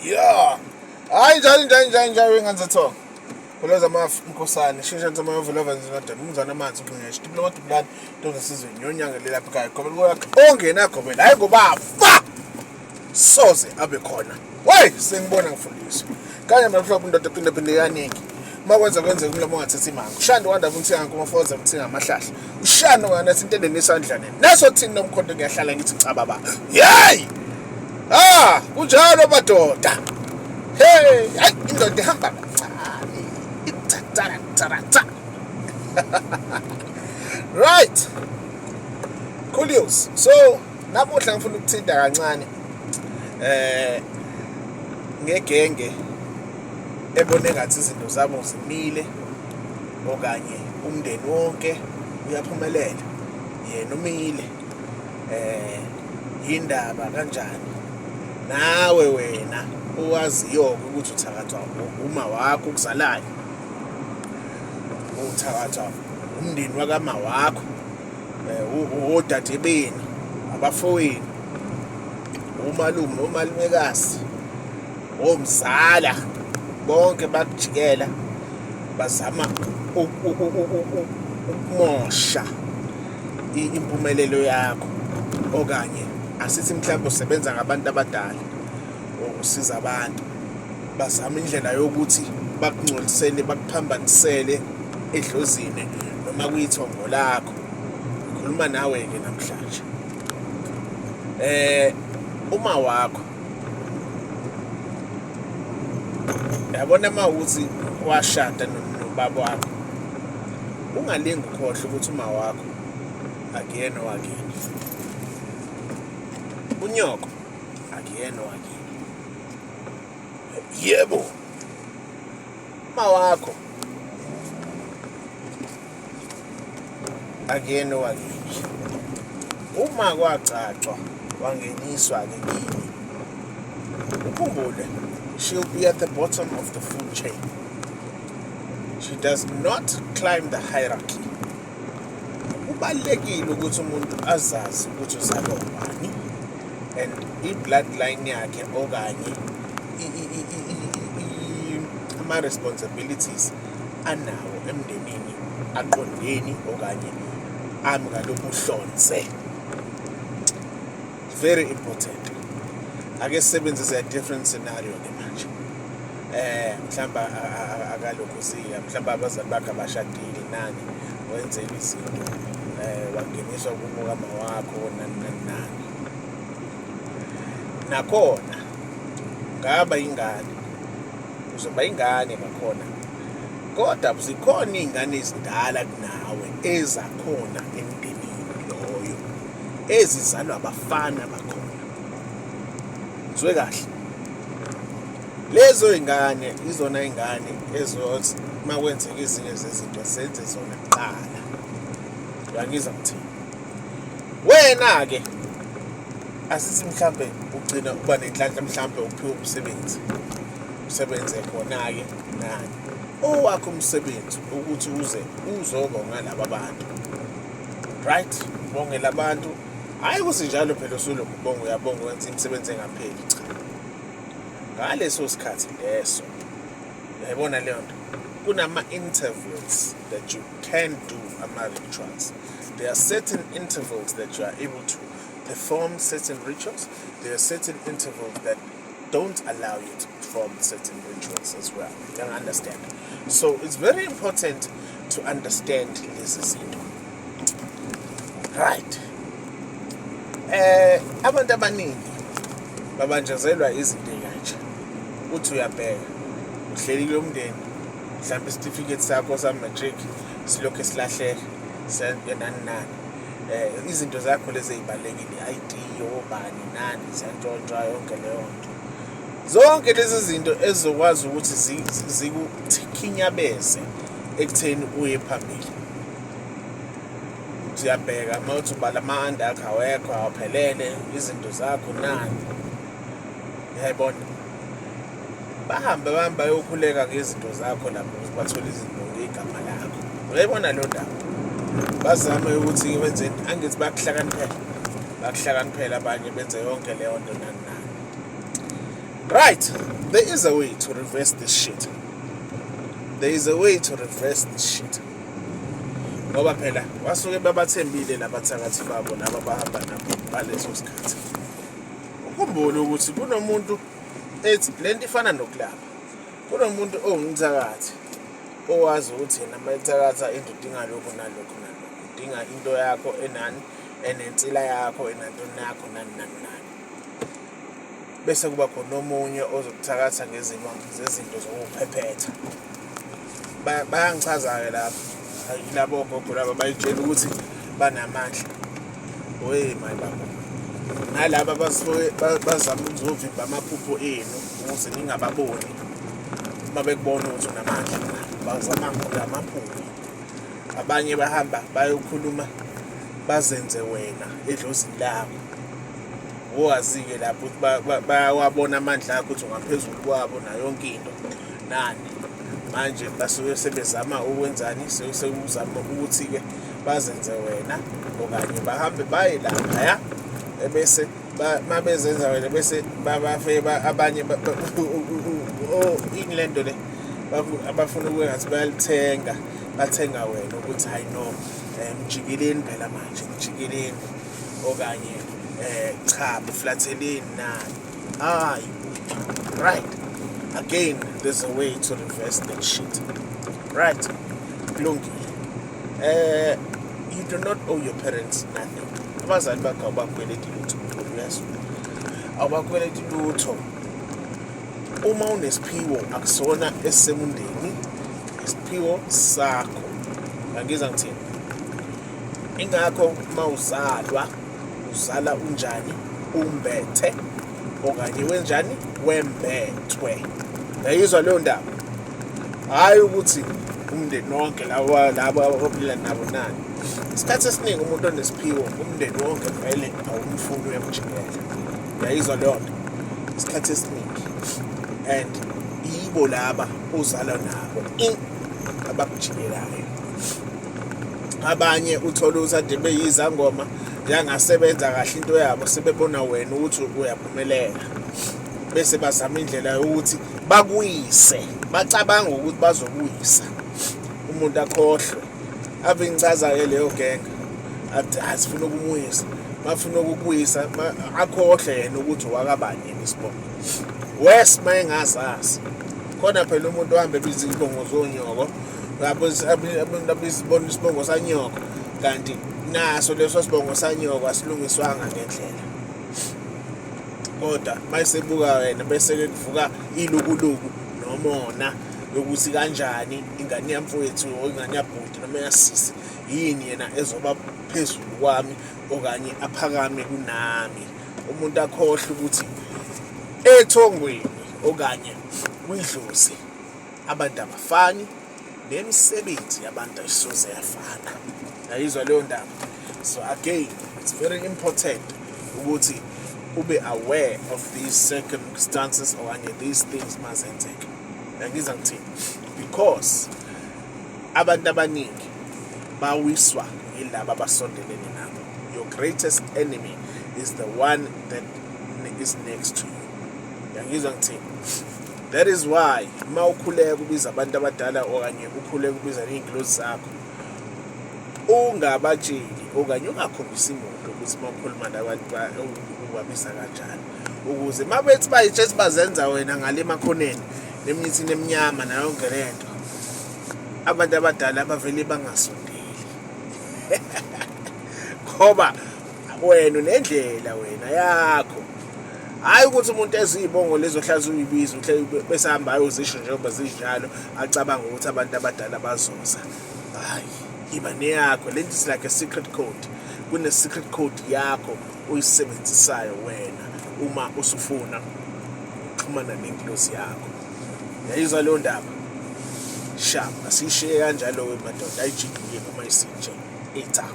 Yeah. Hayi njalo njalo njalo njalo ingane zethongo. Khuleza amafu umkhosane shintsha nsama yovulova nzinodwa umzana amanzi ubungeshe diploma dubulani ntombi sizwe nyonyanga lelapha ekhaya gobela kwakhe ongena gobela hayi ngoba fa soze abe khona. Wey sengibona ngifundiswa. Kanye mina mhlawumbe indoda phinde phinde kaningi. Uma kwenza kwenzeka umlomo ungathathi imanga. Ushando wanda umthinga nkomo foza umthinga amahlahla. Ushando nganathi into enesandlane. Naso thini nomkhonto ngiyahlala ngithi cha baba. Yey! Ah, kunjalo madoda. Hey, hayi indoda ihamba kancane. Ithathara tharatha. Right. Coolios. So, namuhla ngifuna ukuthinta kancane eh ngegenge ebone ngathi izinto zabo zimile okanye umndeni wonke uyaphumelela yena umile eh yindaba kanjani nawe wena owaziyo ukuthi uthakathwa uma wakho ukuzalayo uthakathwa umndeni wakama wakho eh, odade benu abafowenu umalume omalumekazi omzala bonke bakujikela bazama ukumosha impumelelo yakho okanye asithi mhlawumbe usebenza ngabantu abadala usiza abantu bazama indlela yokuthi bakungcolisele bakuphambanisele edlozini noma kuyithongo lakho ngikhuluma nawe-ke namhlanje eh uma wakho yabona uma ukuthi washada nobaba wakho ungalingi ukhohlwe ukuthi uma wakho akuyena owakini unyoko akuyena owakini yebo uma wakho akuyena owakini uma kwagcagcwa wangeniswa-ke kini ukhumbule she'll be at the bottom of the food chain. She does not climb the hierarchy. Kubalulekile ukuthi umuntu azazi ukuthi uzalwa ubani and i-bloodline yakhe okanye ama-responsibilities anawo emndenini aqondeni okanye ami ngalokhu uhlonze. Very important. Ake sisebenzise a different scenario ke manje. Eh mhlawumbe akalokhuzile, mhlawumbe abazali bakhe abashadile nani wenzela izinto eh wangeniswa kubo kama wakho nani nani nani. Nakhona ngaba ingane uzoba ingane nakhona kodwa zikhona iy'ngane ezindala kunawe ezakhona emndenini loyo ezizalwa abafana bakhona ngizwe kahle lezo y'ngane izona y'ngane ezothi uma kwenzeka ezinye zezinto zenze zona kuqala uyangizwa ngithini wena-ke asithi mhlambe ugcina uba nenhlanhla mhlambe uphiwe umsebenzi usebenze khona-ke nani owakho umsebenzi ukuthi uze uzobonga laba bantu right ubongela abantu hhayi ukuthi njalo phela usulokhu ubonga uyabonga wenza imisebenzi engapheli cha ngaleso sikhathi leso uyayibona leyo nto kunama-intervals that you can do ama-rituals. There are certain intervals that you are able to perform certain rituals. There are certain intervals that don't allow you to perform certain rituals as well. You understand? So it's very important to understand lezi zinto. Right. Eh abantu abaningi babanjezelwa izinto kanje. Uthi uyabheka uhleli kulo mndeni mhlawumbe isitifiketi sakho sa-matric silokhu silahleka nani nani um izinto zakho lezi ey'balulekile i-ID obani nani ziyantshontshwa yonke leyo nto zonke lezi zinto ezizokwazi ukuthi zikukhinyabeze ekutheni uye phambili siyabheka uma uthi ubala ama-anda akho awekho awaphelele izinto zakho nani uyayibona bahambe bahambe bayokhuleka ngezinto zakho lapho ukuthi bathole izinto ngegama lakho uyayibona leyo ndaba bazame ukuthi benzeni angithi bakuhlakaniphela bakuhlakaniphela abanye benze yonke leyo nto nani nani right. There is a way to reverse this shit. There is a way to reverse this shit. Ngoba phela basuke babathembile labathakathi babo laba bahamba nabo ngaleso sikhathi. Ukhumbule ukuthi kunomuntu ethi lento ifana nokulapha. Kunomuntu owumthakathi owazi ukuthi yena uma ethakatha into udinga lokhu nalokhu nalokhu. Udinga into yakho enani enensila yakho enantoni yakho nani nani nani. Bese kuba khona omunye ozokuthakatha ngezimo zezinto zokuphephetha. Bayangichaza-ke lapho labo gogo laba bayitshela ukuthi banamandla. We my baba. Nalaba basuke bazama ukuzovimba amaphupho enu ukuze ningababoni. Uma bekubona ukuthi unamandla bazama ngamaphupho. Abanye bahamba bayokhuluma bazenze wena edlozini lakho. Wowazi-ke lapho ukuthi bayawabona amandla akho ukuthi ungaphezulu kwabo nayo yonke into nani. Manje basuke sebezama ukwenzani? Sekuzama ukuthi-ke bazenze wena okanye bahambe baye laphaya ebese uma bezenza wena bese bafike abanye ini le nto le abafuna ukuba ngathi bayalithenga bathenga wena ukuthi hayi no mjikeleni phela manje mjikeleni okanye cha mflatheleni nani. Hayi, right, again there's a way to reverse that shit, right? Kulungile. You do not owe your parents nothing. Abazali bakho awubakweleti lutho, uyazwa? Awubakweleti lutho. Uma unesiphiwo akusona esemundeni, isiphiwo sakho. Angizwa ngithini? Ingakho uma uzalwa uzala unjani, umbethe okanye wenjani, wembethwe. Yayizwa leyo ndaba? Hhayi ukuthi umndeni wonke laba laba ophila nabo nani. Isikhathi esiningi umuntu onesiphiwo umndeni wonke vele awumfuni, uyamjikela. Uyayizwa leyo nto? Isikhathi esiningi and yibo laba ozalwa nabo abakujikelayo. Abanye uthole ukuthi ade beyizangoma yangasebenza kahle into yabo, sebebona wena ukuthi uyaphumelela, bese bazama indlela yokuthi bakuyise, bacabanga ukuthi bazokuyisa umuntu akhohlwe. Ave ngichaza-ke leyo genge, athi asifuna ukumuyisa, bafuna ukukuyisa akhohlwe yena ukuthi owakabani yena isibongo. Worse uma engazazi. Khona phela umuntu ohambe ebiza izibongo zonyoko, abantu abizibona isibongo sanyoko, kanti naso leso sibongo sanyoko asilungiswanga ngendlela. Kodwa mayesebuka wena bese-ke kuvuka ilukuluku nomona yokuthi kanjani ingane yamfowethu or ingane yabhuti noma yasisi yini yena ezoba phezulu kwami okanye aphakame kunami. Umuntu akhohlwe ukuthi ethongweni okanye kwidlozi abantu abafani, nemisebenzi yabantu ayisoze yafana. Yayizwa leyo ndaba? So again, it's very important ukuthi ube aware of these circumstances okanye these things mazenzeka. Yangiza ngithini? Because abantu abaningi bawiswa yilaba abasondelene nabo. Your greatest enemy is the one that is next to you. Yangizwa ngithini? That is why uma ukhuleka ubiza abantu abadala okanye ukhuleka ubiza ney'ngilozi zakho, ungabatsheli okanye ungakhombisi muntu ukuthi uma ukhuluma nabantu ubabiza kanjani, ukuze uma bethi bayitshe bazenza wena ngale emakhoneni nemithini eminyama nayo yonke le nto, abantu abadala bavele bangasondeli ngoba wena unendlela wena yakho. Hhayi ukuthi umuntu eziyibongo lezo ohlala uyibiza uhle bese hamba ayozisho njengoba zinjalo, acabanga ukuthi abantu abadala bazoza. Hhayi, iba neyakho le nto, is like a secret code. Kune-secret code yakho oyisebenzisayo wena uma usufuna ukuxhumana nengilozi yakho. Yayizwa leyo ndaba? Sharp, asiyishiye kanjalo-ke madoda, ayijikile uma isinje itha.